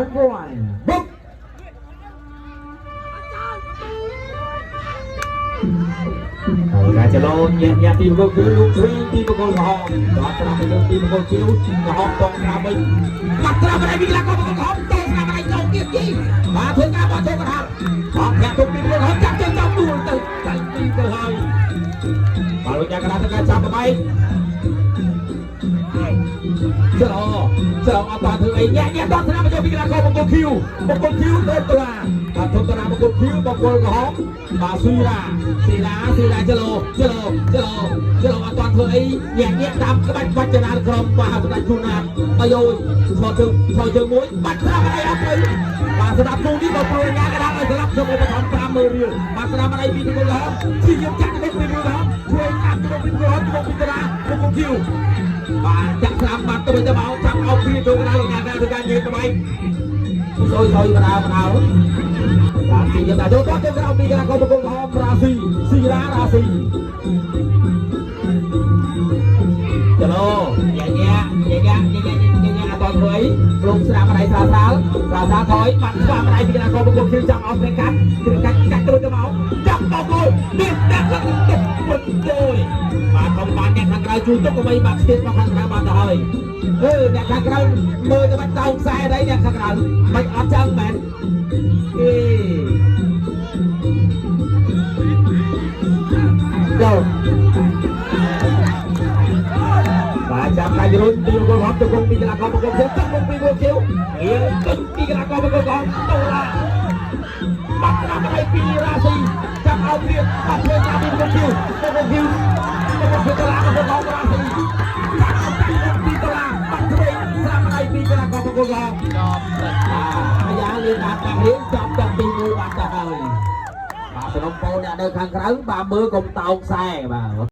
1 បុក ការចលោញាក់ញាក់ទីបង្គោលគឺលោកទ្រីទីបង្គោលក្រហមដល់ត្រាំទៅលើទីបង្គោលខៀវក្រហមតងស្រាមវិញបាត់ត្រាំបដៃពីកីឡាករបង្គោលក្រហមតងស្រាមបដៃចូលទៀតជីបាទធ្វើការបោះចូលកណ្ដាលអបធាក់ទុកទីបង្គោលក្រហមចាប់ជើងចំដួលទៅចាញ់ទីទៅហើយបាទលោកអ្នកកណ្ដាលធ្វើការចាប់បបែកចលោចលោអត់បានធ្វើអីញាក់ញាក់ដល់ត្រាំមកចូលពីកីឡាករបង្គោលខៀវបង្គោលខៀវទៅតឡាបាទធំតឡាបង្គោលខៀវបង្គោលក្រហមបាទស៊ីរ៉ាស៊ីរ៉ាស៊ីរ៉ាចលោចលោចលោចលោអត់បានធ្វើអីញាក់ញាក់តាមក្បាច់បាច់ចនាក្រុមបាទសម្ដេចជួនណាតអាយយឈរជើងឈរជើងមួយបាត់ត្រាំអីអត់ទៅបាទសម្រាប់គូនេះបើប្រូញ៉ាកដាលឲ្យស្លាប់ខ្ញុំឧបត្ថម្ភ50000រៀលបាទស្ដាប់អីពីបង្គោលក្រហមជាយើងចាក់ទៅពីក្រហមជួយកាត់ទៅពីក្រហមទៅពីតឡាបង្គោលខៀវបាទចាក់ស្រាំបាត់ទៅទៅមកចាប់អោព្រាចូលកណ្ដាលលោកអ្នកធ្វើការញើតបៃសយសយបដាបដាបាទទីយើងដាក់ចូលតទៅក្រៅពីកីឡាករបង្គោលក្រហមរាស៊ីស៊ីរ៉ារាស៊ីចលោញ៉ាញ៉ាញ៉ាញ៉ាញ៉ាញ៉ាញ៉ាអត់តធ្វើអីលងស្រាំម្ដាយស្រាលស្រាលស្រាលស្រាលថយបាត់ស្វាម្ដាយពីកីឡាករបង្គោលខៀវចាប់អោព្រាកាត់គ្រាកាត់កាត់ទៅទៅមកចាប់បង្គោលនេះដាក់ឡើងទៅពុតទៅបាទកុំបានអ្នកខាងក្រៅជួយទុកអ្វីបាទស្ទាបមកខាងក្រៅបានទៅហើយអឺអ្នកខាងក្រៅមើលទៅបាច់តោងខ្សែអីអ្នកខាងក្រៅមិនអត់ចឹងមែនទេចូលបាទចាប់កាយរុនទីបង្គោលហំទៅគង់ពីកីឡាករបង្គោលខៀវទៅគង់ពីបង្គោលខៀវរៀងទៅពីកីឡាករបង្គោលក្រហមតូឡាបាត់ត្រាំឲ្យពីរាស៊ីចាប់ឲ្យព្រៀបបាត់ធ្វើការពីបង្គោលខៀវបង្គោលខៀវបង្គោលខៀវតឡាបង្គោលក្រហមរាស៊ីចាប់ឲ្យតាំងពីតឡាបាត់ធ្វើស្រាំឲ្យពីកីឡាករបង្គោលក្រហម ចប់ទឹក អាយ៉ាលឿនបាត់តារៀងចាប់តាពីមួយបាត់ទៅហើយបាទសំណពរអ្នកនៅខាងក្រៅបាទមើលកុំតោកខ្សែបាទ។